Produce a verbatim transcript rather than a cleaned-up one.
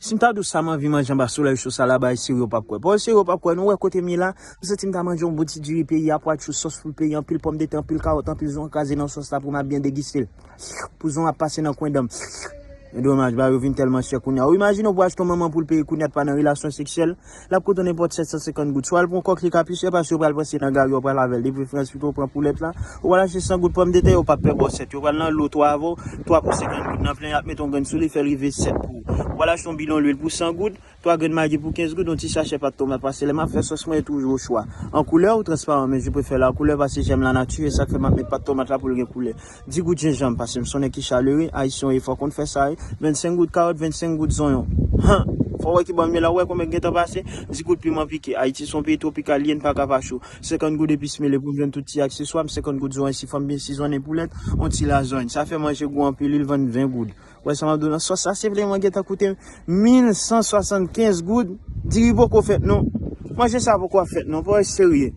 Si m ta di w sa m anvi manje anba solèy cho sa la, bagay serye w p ap kwè. Pawòl serye w p ap kwè, nou wè kote m ye la, m santi m ta manje yon bon ti diri peyi a, pwa chou, sòs poul peyi, anpil pòmdetè, anpil kawòt, anpil zonyon kraze nan sòs la pou m ap byen degiste l. Pou zonyon ap pase nan kwen dan m. Men domaj, bagay yo vin tèlman chè kounye a. Ou imajine w pou achte yon manman poul peyi kounye a t pa nan relasyon seksyèl, l ap koute w nenpòt sèt san senkant goud. Swa l pran kòk li ka pi chè, paske yo pral panse nan gari, yo pral avè l. Depi Frans, pito w pran poulèt la, ou pral achte san goud pòmdetè, yo p ap pè ba w sèt. Yo pral nan lo twa avè w, twa pou senkant goud. Nan plen, y ap mete yon grenn sou li, fè l rive sèt pou ou. Ou pral achte yon bidon lwil pou san goud, twa grenn magi pou kenz goud, yon ti sachè pat tomat, paske lè m ap fè sòs mwen, e toujou o chwa. An koulè ou transparan, men je préfère la couleur paske j'aime la nature, e sa k fè m ap met pat tomat la pou l gen koulè. Dis goud jenjanm, paske m se yon nèg ki chalere, Ayisyen yo fò konn fè sa, wi. Vennsenk goud kawòt, vennsenk goud zonyon. Han! Fò w wè ki bò m ye la, ou wè konbyen k gentan pase? Dis goud piman pike. Ayiti se yon peyi twopikal, li ye, n pa ka pa cho. Senkant goud epis mele pou m jwenn tout ti akseswa m, senkant goud zonyon si fò m byen sizonnen poulèt, yon ti lazany. Sa fè manje gou anpil, wi, l vann ven goud. Wè sa m ap di w lan, sòs la senpleman gentan koute mil san swasannkenz goud. Diri poko fèt non. Manje sa poko ap fèt non, pa wè serye.